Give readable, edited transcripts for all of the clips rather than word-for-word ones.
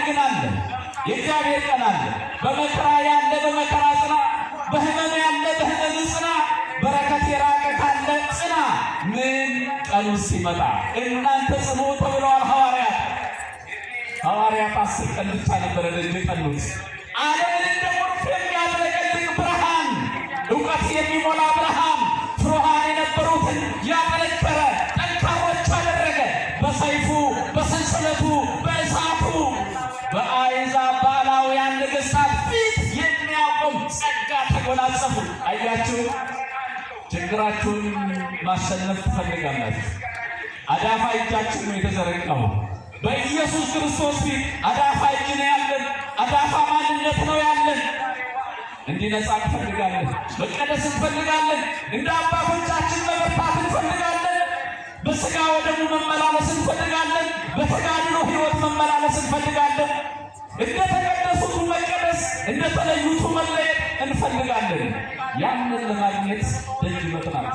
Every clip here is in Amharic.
ግን አለ፣ የእግዚአብሔር ቀን አለ። በመከራ ያለ በመከራ ጽና፣ በህመም ያለ በህመም ጽና፣ በረከት የራቀ ካለ ጽና። ምን ቀኑ ሲመጣ እናንተ ጽኑ ተብለዋል ሐዋርያት። ሐዋርያት 10 ቀን ብቻ ነበረ ደጅ የጠኑት። ዓለምን እንደ ጎርፍ የሚያጥለቀልቅ ብርሃን፣ እውቀት የሚሞላ ብርሃን፣ ፍሩሃን የነበሩትን ያጠነከረ ጠንካሮች አደረገ። በሰይፉ በሰንሰለቱ በእሳቱ በአሕዛብ ባላውያን ነገሥታት ፊት የሚያቆም ጸጋ ተጎናጸፉ። አያችሁ፣ ችግራችሁን ማሸነፍ ትፈልጋላችሁ። አዳፋ እጃችሁ ነው የተዘረጋው። በኢየሱስ ክርስቶስ ፊት አዳፋ እጅ ነው ያለን። አዳፋ ማንነት ነው ያለን። እንዲነጻ እንፈልጋለን። መቀደስ እንፈልጋለን። እንደ አባቶቻችን መበርታት እንፈልጋለን። በሥጋ ወደሙ መመላለስ እንፈልጋለን። በተጋድሎ ሕይወት መመላለስ እንፈልጋለን። እንደ ተቀደሱቱ መቀደስ፣ እንደ ተለዩቱ መለየት እንፈልጋለን። ያንን ለማግኘት ደጅ መጥናት፣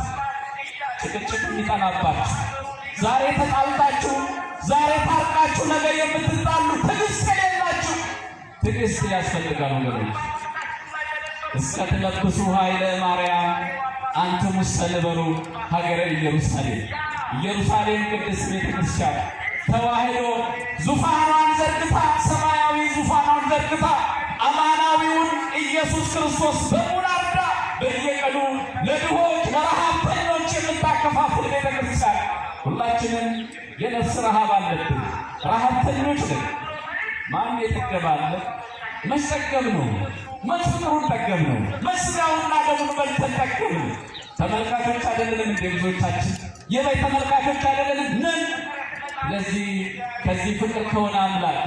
ጭቅጭቅ የሚጠናባችሁ፣ ዛሬ ተጣልታችሁ ዛሬ ታርቃችሁ ነገ የምትጣሉ፣ ትዕግስት የሌላችሁ፣ ትዕግስት ያስፈልጋል ወገኖች። እስከ ትለብሱ ኃይለ ማርያም አንትሙ ሰንበሩ ሀገረ ኢየሩሳሌም። ኢየሩሳሌም ቅድስት ቤተ ክርስቲያን ተዋሕዶ ዙፋኗን ዘርግታ፣ ሰማያዊ ዙፋኗን ዘርግታ፣ አማናዊውን ኢየሱስ ክርስቶስ በሙን አርዳ በየቀኑ ለድሆች ለረሃብተኞች የምታከፋፍል ቤተ ክርስቲያን። ሁላችንም የነፍስ ረሃብ አለብን። ረሃብተኞች ነን። ማን የጠገባለ? መች ጠገብ ነው? መች ፍቅሩን ጠገብ ነው? መች ሥጋውና ደሙን በልተን ጠገብ ነው? ተመልካቾች አይደለንም እንደ ብዙዎቻችን የበይ ተመልካቾች አይደለንም ነን። ስለዚህ ከዚህ ፍቅር ከሆነ አምላክ